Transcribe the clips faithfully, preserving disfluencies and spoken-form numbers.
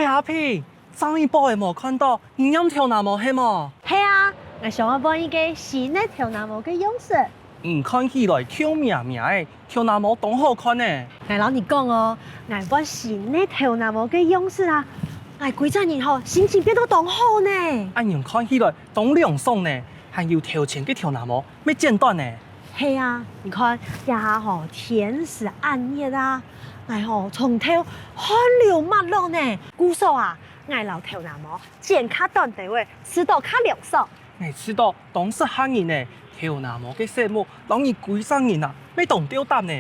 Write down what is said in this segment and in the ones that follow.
嘉平，上一擺無看到，你染頭那毛係無？係啊，𠊎想愛換一個新个頭那毛个樣式。你看起來舊苗苗个，頭那毛當好看呢。𠊎摎你講哦，𠊎換新个頭那毛个樣式啊，𠊎歸隻人吼，心情變到當好呢。恁樣看起來當涼爽呢，還有頭前个頭那毛 乜剪短呢。係啊，你看，這下吼，天時恁熱啊，𠊎吼，長透汗流脈落呢。故所啊，𠊎摎頭那毛剪較短兜仔，試著較涼爽。𠊎試著當適合你呢，頭那毛个色目，摎你歸隻人啊，乜當鬥搭呢。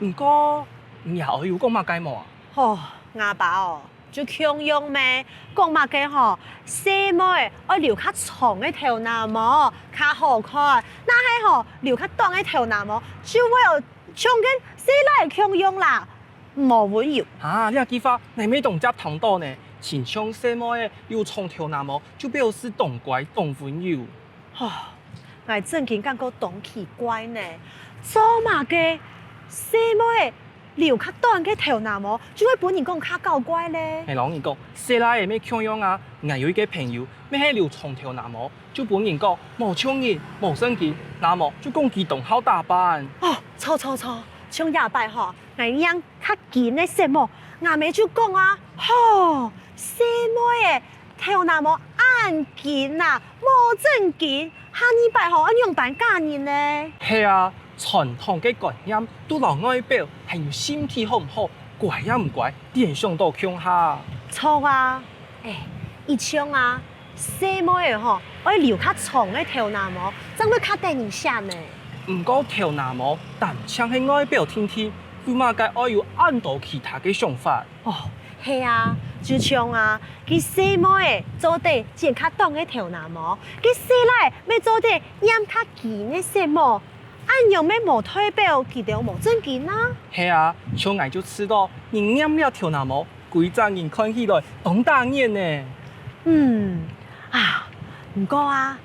毋過，你阿有講麼个無啊？吼，吾爸哦， 就共樣咩，講麼个吼，細妹仔愛留較長个頭那毛，較好看。若係吼，留較短个頭那毛，就會有像个細賴仔共樣啦，無溫柔。啊，這句話𠊎乜當輒聽著呢，親像細妹仔有長頭那毛，就表示當乖、當溫柔。 吼，𠊎正經感覺當奇怪呢，做麼个細妹仔留較短个頭那毛，就會分人講較搞怪咧？𠊎摎你講，細賴仔乜共樣啊，𠊎有一個朋友，乜係留長頭那毛，就分人講無像人、無正經，那毛就講佢當好打扮。哦，著著著，像這擺吼，𠊎染較金个色目，吾姆就講啊，吼，細妹仔 頭那毛恁金啊，無正經，下二擺吼愛仰般嫁人呢？係啊，傳統个觀念都摎外表還有心地好毋好、乖也毋乖聯想到共下。著啊，欸，一像啊，細妹仔吼愛留較長个頭那毛，正會較得人惜呢。毋過頭那毛單淨係外表定定，有麼个愛有恁多其他个想法？ 哦，係啊，就像啊，該細妹仔做得剪較短个頭那毛，該細賴乜做得染較金个色目，恁樣乜無代表佢兜無正經啊？係啊，像𠊎就試著，你染了頭那毛，歸隻人看起來當打眼呢。嗯，啊，毋過啊，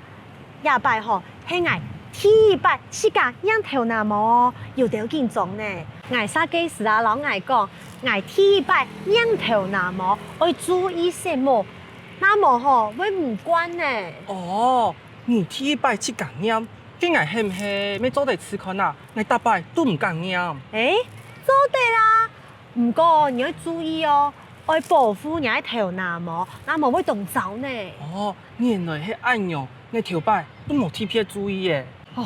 這擺吼，係𠊎第一擺自家染頭那毛，有兜緊張呢。𠊎儕个時啊摎𠊎講，𠊎第一擺染頭那毛愛注意色目，若無吼會毋慣呢。哦，你第一擺自家染，該𠊎係毋係乜做得試看啊？𠊎逐擺都毋敢染。欸，做得啊！ 毋過你愛注意哦，愛保護若个頭那毛，若無會當燥呢。哦，原來係恁樣，𠊎頭擺都無特別注意欸。哦，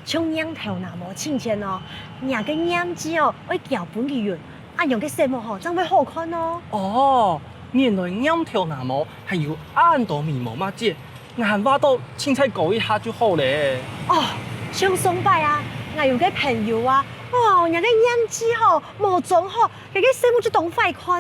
像染頭那毛進前哦，若个染劑哦，愛攪分佢勻，恁樣个色目吼，正會好看哦。哦，原來染頭那毛還有恁多眉毛末節， 𠊎還話著凊彩搞一下就好咧。哦，像上擺啊，𠊎有個朋友啊，哦，若个染劑吼，無裝好，該个色目就當壞看。